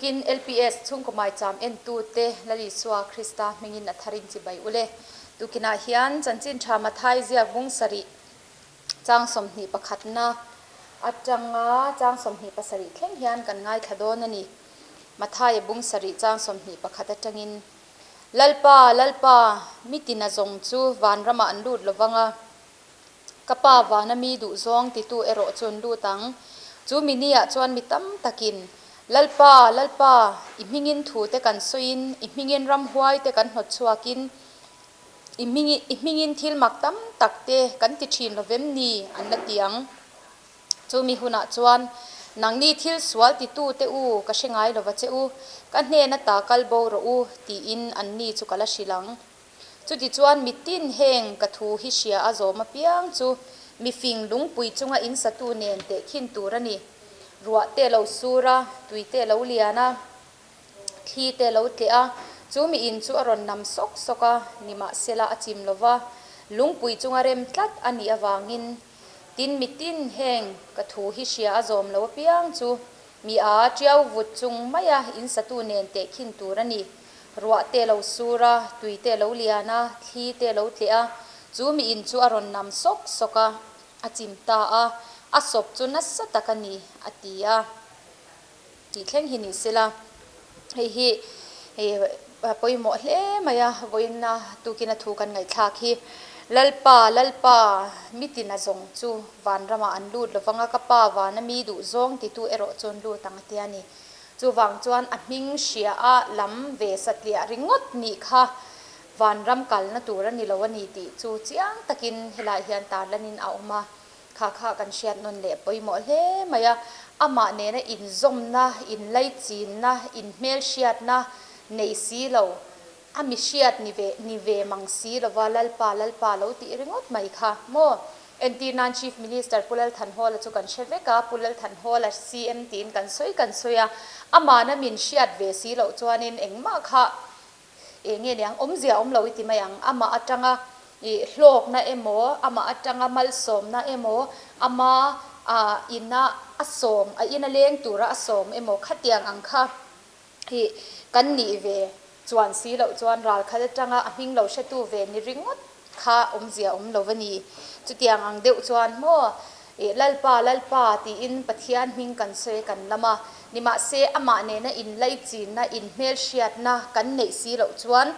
Tukin LPS chhungkaw maicham entute Lal Isua Krista hmingin a tharin chibai ule. Tukinah hian chanchin tha Mathai ziak bung sarih chang 21na atanga chang 27 thleng hian kan ngaithla dawn a ni. Mathaia bung sarih chang 21 atangin, Lalpa, Lalpa, mi tina zawng chu vanramah an lut lovang a. Ka pa vana mi duhzawng titu erawh chu an lut ang. Chu mi niah chuan mi tam takin, Lalpa, Lalpa, i hmingin thute kan sawiin, i hmingin ramhuai te kan hnawt chhuakin, i hming i hmingin thil mak tam tak te kan ti thin lo vem ni? an la ti ang. Chu mi hunah chuan, Nangni thil sual titute u, ka hre ngai lova che u, ka hnena ta kal bo rawh u, tiin anni chu ka la hrilh ang. Chutichuan mitin heng ka thu hi hria a zawm apiang chu mifing lungpui chunga in satu nen tehkhin tur a ni. Ruah te lo sur a, tui te lo lian a, thli te lo tleh a, chu mi in chu a rawn nam sawk sawk a, nimahsela a chim lo va, lungpui chunga rem tlat a nih avangin tin mitin heng ka thu hi hria a zawm lo apiang chu mi a tiau vut chung maia in satu nen tehkhin tur a ni. Ruah te lo sur a, tui te lo lian a, thli te lo tleh a, chu mi in chu a rawn nam sawk sawk a, a chim ta a, a sawp chu nasa tak a ni, a ti a. Tih thleng hi ni sela, hei hi pawimawh hle mai a, vawiinna tukin a thu kan ngaihthlak hi. Lalpa, Lalpa, mi tina zawng chu vanramah an lut lovang a, ka Pa vana mi duhzawng titu erawh chu an lut ang a ti a ni. Chuvang chuan a hming hria a lam ve satliah ringawt nih kha vanram kalna tur a ni lo a ni tih chu chiang takin helaiah hian tarlanin a awm a. Kha kha kan hriat nawn leh pawimawh hle mai a, amah nena inzawmna, inlaichinna, inhmelhriatna nei si lo, a mi hriat ni ve ni ve mang si lova Lalpa Lalpa lo tih ringawt mai kha maw? Entir nan Chief Minister Pu Lalthanhawla chu kan hre vek a, Pu Lalthanhawla CM tiin kan sawi kan sawi a, amahna min hriat ve si loh chuanin engmah kha eng nge niang awmzia awm lo i ti mai ang, amah atanga ih hlawkna emaw, amah atanga malsawmna emaw, ama ah ina a sawm, a ina leng tura a sawm emaw khatiang ang kha Hi kan nih ve chuan si loh chuan ral khat atanga a hming lo hretu ve ni ringawt kha awmzia awm lo a ni. Chutiang ang deuh chuan maw ih Lalpa Lalpa tiin Pathian hming kan sawi kan lam a, nimahse amah nena inlaichinna, inhmelhriatna kan neih si loh chuan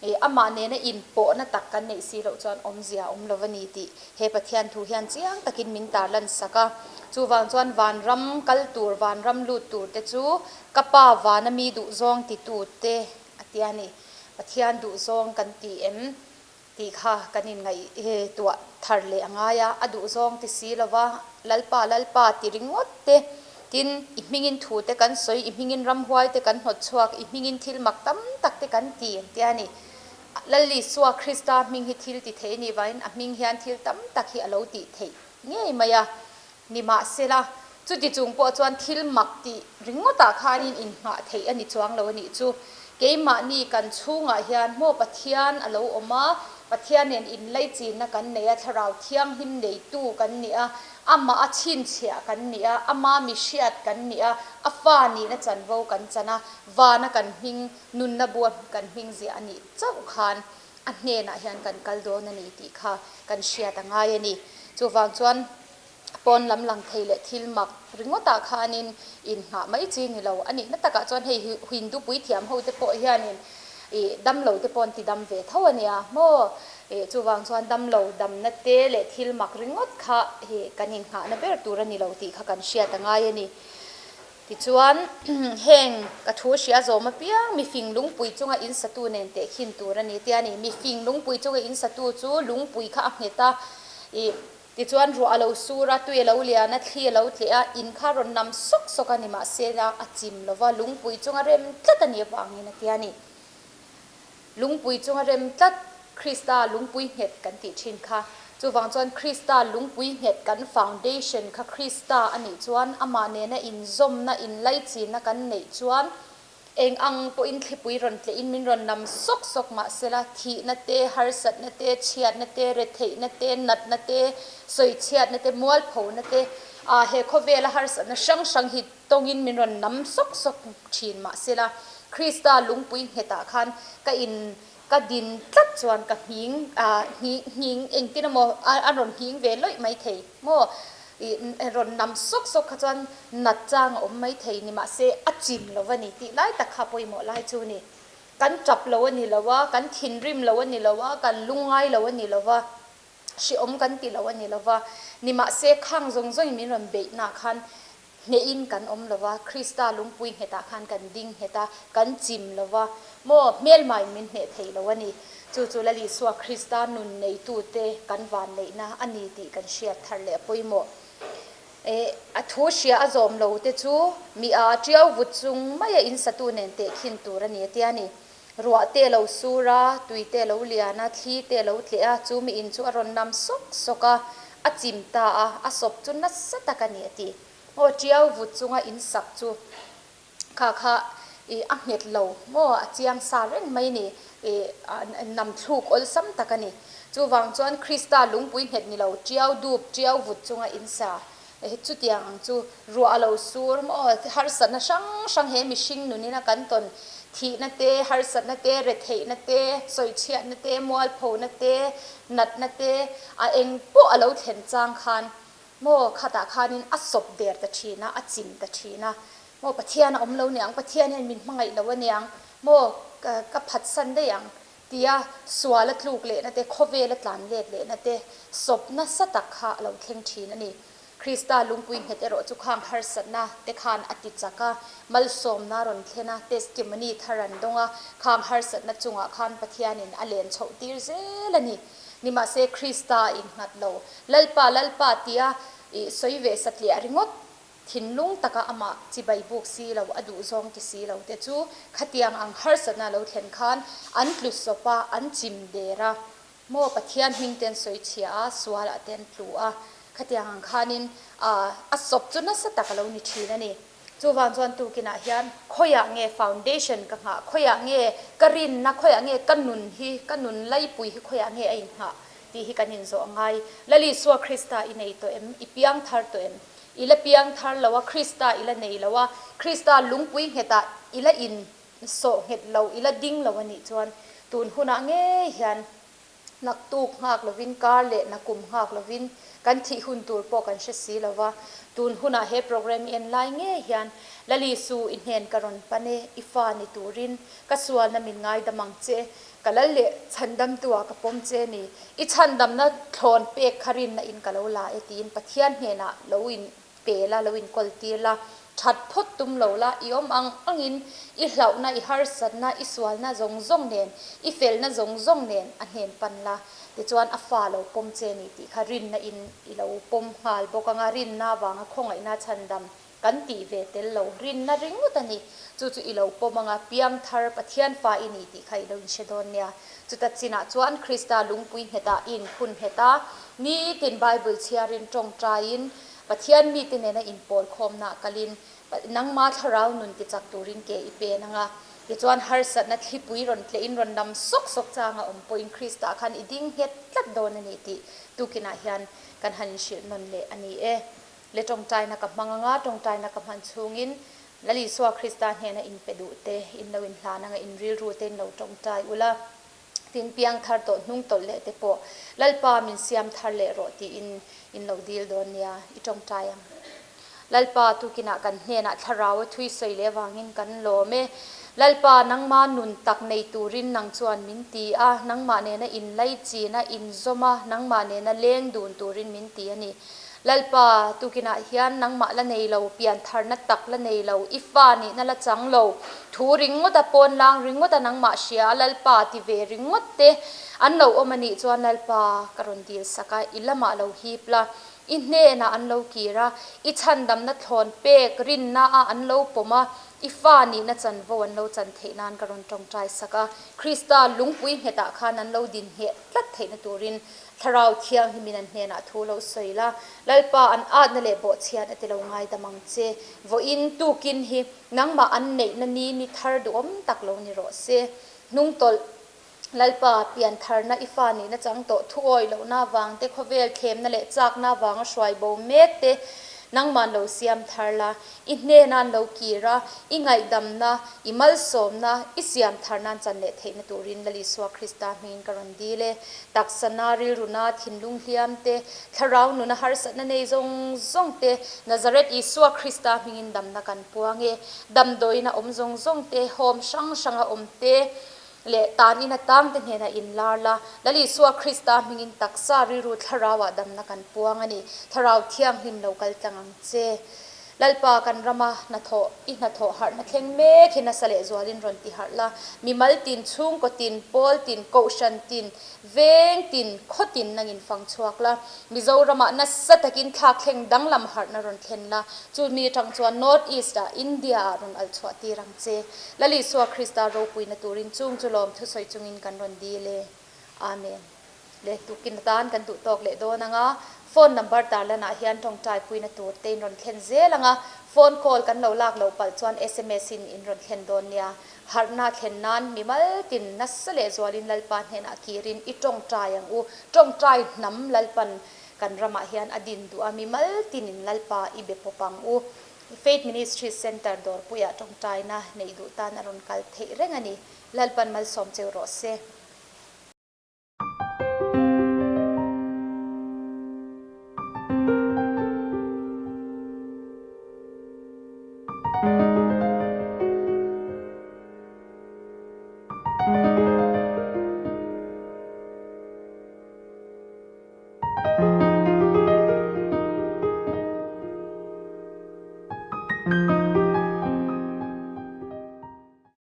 Ih, amah nena inpawhna tak kan neih si loh chuan awmzia a awm lo a ni tih he Pathian thu hian chiang takin min tarlan sak a. Chuvang chuan vanram kal tur, vanram lut tur te chu ka Pa vana mi duhzawng titu te a ti a ni. Pathian duhzawng kan ti em tih kha kan inngaihtuah thar leh a ngai a, a duhzawng ti si lova Lalpa, Lalpa ti ringawt te, Tin, i hmingin thu te kan sawi, i hmingin ramhuai te kan hnawt chhuak, i hmingin thil mak tam tak te kan ti, an ti a ni. Lal Isua Krista hming hi thil ti thei a nih vangin a hming hian thil tam tak hi a lo tih theih ngei mai a. Nimahsela, chuti chung pawh chuan thil mak tih ringawtah khanin innghah theih a ni chuang lo a nih chu. Keimahni kan chhungah hian maw Pathian a lo awm a, Pathian nen inlaichinna kan nei a, Thlarau Thianghlim neitu kan ni a, Amah a chhinchhiah kan ni a, ama mi hriat kan ni a, a fa nihna chanvo kan chan a, vana kan hming, nunna bua kan hming ziah a nih chauh khan a hnenah hian kan kal dawn a ni tih kha kan hriat a ngai a ni. Chuvang chuan pawn lam lang thei leh thil mak ringawtah khanin inngah mai chi ni lo a nihna takah chuan hei hi Hindu puithiam hote pawh hianin Ih, damlo te pawh an ti dam ve tho a nia maw? Ih, chuvang chuan damlo damna te leh thil mak ringawt kha hi kan innghahna ber tur a ni lo tih kha kan hriat a ngai a ni. Tichuan, heng ka thu hria zawm apiang mifing lungpui chunga in satu nen tehkhin tur a ni tia ni. Mifing lungpui chunga in satu chu lungpui kha a nghet a, ih, tichuan ruah a lo sur a, tui a lo lian a, thli a lo tleh a, in kha rawn nam sawk sawk a ni mahse a chim lo va, lungpui chunga rem tlat a nih avangin a ti a ni. Lungpui chunga rem tlat, Krista lungpui nghet kan tih thin kha. Chuvang chuan Krista lungpui nghet kan foundation kha Krista a nih chuan amah nena inzawmna, inlaichinna kan neih chuan eng ang pawhin thlipui rawn tlehin min rawn nam sawk sawk mahsela thihna te, harsatna te, chhiatna te, retheihna te, natna te, sawichhiatna te, mualphona te, ah he khawvela harsatna hrang hrang hi. tawngin min rawn nam sawk sawk thin mah sela, Krista lungpui nghetah khan ka in ka din tlat chuan ka nghing nghing nghing engtin emaw a rawn nghing ve lawih mai thei maw? Ih rawn nam sawk sawk kha chuan nat chang a awm mai thei ni mahse a chim lo a ni tih lai tak kha pawimawh lai chu a ni. Kan tap lo a ni lo a, kan thinrim lo a ni lo a, kan lungngai lo a ni lo va. Hrehawm kan ti lo a ni lo va, nimahse khang zawng zawngin min rawn beihnaah khan hnehin kan awm lo va, Krista lungpui nghetah khan kan ding nghet a, kan chim lo va, maw hmelmain min hneh thei lo a ni. Chu chu Lal Isua Krista nun neitute kan vanneihna a ni tih kan hriat thar leh a pawimawh. E, a thu hria a zawm lo te chu mi a tiau vut chung maia insatu nen tehkhin tur a ni a tia ni. Ruah te a lo sur a, tui te a lo lian a, thli te a lo tleh a, chu mi in chu a rawn nam sawk sawk a, a chim ta a, a sawp chu nasa tak a ni a ti. Maw tiau vut chunga in sak chu kha kha ih a nghet lo maw a chiang sa reng mai ni ih nam thluk awlsam tak a ni. Chuvang chuan Krista lungpui nghet ni lo tiau dup tiau vut chunga in sa Chutiang ang chu ruah a lo sur maw? Harsatna hrang hrang he mihring nunin a kan tawn thihna te, harsatna te, retheihna te, sawichhiatna te, mualphona te, natna te, a eng pawh a lo thlen chang khan maw khatah khanin a sawp der ta thin a, a chim ta thin a. Maw Pathian a awm lo niang, Pathian hian min hmangaih lo aniang, maw ka phatsan daih ang Tia sual a tluk lehna te, khawvel a tlan let lehna te sawp nasa tak kha a lo thleng thin a ni. Krista lungpui nghet erawh chu khang harsatna te khan a ti chak a, malsawmna a rawn thlen a, testimony thar an dawng a, khang harsatna chungah khan Pathianin a len chhoh tir zel a ni. Nimahse Krista a innghat lo. Lalpa, Lalpa tia i sawi ve satliah ringawt Thinlung taka amah chibai buk si lo, a duh zawng ti si lo te chu khatiang ang harsatna lo thlen khan an tlu sawp a, an chim der a, maw Pathian hming te an sawi chhia a, sual ah te an tlu a, khatiang ang khanin a sawp chu nasa tak a lo ni thin a ni. Chuvang chuan tukinah hian khawiah nge foundation ka nghah, khawiah nge ka rinna, khawiah nge ka nun hi, ka nun laipui hi khawiah nge a inghah tih hi kan inzawh a ngai. Lal Isua Krista i nei tawh em? I piang thar tawh em? I la piang thar lo a, Krista i la nei lo a, Krista lungpui nghetah i la in sawh nghet lo, i la ding lo a nih chuan tun hunah ngei hian naktuk nghak lovin, kar leh nakum nghak lovin kan thih hun tur pawh kan hre si lo va. Tun hunah he program i en lai ngei hian Lalisu i hnen ka rawn pan e, i fa ni turin ka sualna min ngaidam ang che, Ka lal leh chhandamtu ah ka pawm che ni. I chhandamna thlawn pek kha rinna in ka lo la e tiin Pathian hnenah lo in pe la, lo in kawl tir la, that phawt tum lo la, i awm ang angin i hlauhna, i harsatna, i sualna zawng zawng nen, i felna zawng zawng nen a hnen pan la. Tichuan a fa lo pawm che ni tih kha rinna in i lo pawm nghal bawk anga rinna avanga khawngaihna chhandam Kan tih ve tel lo, rinna ringawt a ni. Chu chu i lo pawm anga, piangthar Pathian fa i ni tih kha i lo inhre dawn nia. Chuta chinah chuan Krista lungpui nghetah i inphun nghet a, nitin Bible chhiarin tawngtaiin, Pathian mite nena inpawl khawmnaah kalin, nangma thlarau nun tichak turin ke i pen anga. Tichuan harsatna thlipui rawn tlehin rawn lam sawk sawk changa awm pawhin Krista khan i ding nghet tlat dawn a ni tih tukinah hian kan han inhrilh nawn leh a ni e. Le tawngtaina ka hmang anga, tawngtaina ka hman chhungin Lal Isua Krista hnena inpe duh te, in lo inhlan anga in rilru te in lo tawngtai ula, tin piang thar tawh hnung tawlh leh te pawh Lalpa min siam thar leh rawh tiin in lo dil dawn nia, i tawngtai ang. Lalpa tukinah kan hnenah thlarau a thui sawi leh avangin kan lawm e. Lalpa nangma nun tak nei turin nang chuan min ti a, nangmah nena inlaichin a, inzawm a, nangmah nena leng dun turin min ti a ni. Lalpa, tukinah hian nangmah la nei lo, piantharna tak la nei lo, i fa nihna la chang lo, thu ringawta pawnlang ringawta nangmah hria a Lalpa ti ve ringawt te an lo awm a nih chuan Lalpa ka rawn dil sak a, i lamah lo hip la, i hnenah an lo kir a, i chhandamna thlawn pek rinna a an lo pawm a, i fa nihna chanvo an lo chan theih nan ka rawn tawngtai sak a, Krista lungpui nghetah khan an lo din ngheh tlat theihna turin Thlarau Thianghlimin an hnenah thu lo sawi la, Lalpa an atna leh bawhchhiat a ti lo ngaidam ang che. Vawiin tukin hi nangmah an neihna ni ni thar duhawm tak lo ni rawh se. Hnungtawlh, Lalpa, piantharna i fa nihna chang tawh thuawi lohna avang te, khawvel thlemna leh chakna avanga hruai bo mek te, Nangman lo siam thar la, i hnena an lo kir a, i ngaihdamna, i malsawmna, i siam thar nan chan leh theihna turin Lal Isua Krista hmingin ka rawn dil e. Taksana, rilruna, thinlung hliam te, thlarau nuna harsatna nei zawng zawng te, Nazareth Isua Krista hmingin damna kan puang e. Damdawiin a awm zawng zawng te, home hrang hranga awm te leh tan in atang te hnenah inlar la, Lal Isua Krista hmingin taksa rilru thlarauah damna kan puang a ni. Thlarau thianghlim lo kal tlang ang che. Lalpa kan rama hnathawh, i hnathawh harhna thleng mek hi nasa leh zualin rawn ti harh la. Mimal tin, chhungkaw tin, pawl tin, kohhran tin, veng tin, khaw tin nangin fang chhuak la. Mizoramah nasa takin thlak thleng danglam harhna rawn thlen la. Chumi atang chuan North East ah, India ah rawn alh chhuah tir ang che. Lal Isua Krista ropuina turin chung chu lawm thusawi chungin kan rawn dil e. Amen. Le tukin atan kan duh tawk leh dawn ang a, phone number tarlanah hian tawngtai puina tur te in rawn thlen zel ang a, phone call kan lo lak loh palh chuan sms in in rawn thlen dawn nia. Harhna thlen nan mimal tin nasa leh zualin Lalpa hnenah kirin i tawngtai ang u. Tawngtai hnam Lalpan kan ramah hian a din duh a, mimal tinin Lalpa i be pawp ang u. Faith Ministries Centre dawrpuiah tawngtaina neih duh tan a rawn kal theih reng a ni. Lalpan malsawm cheu rawh se.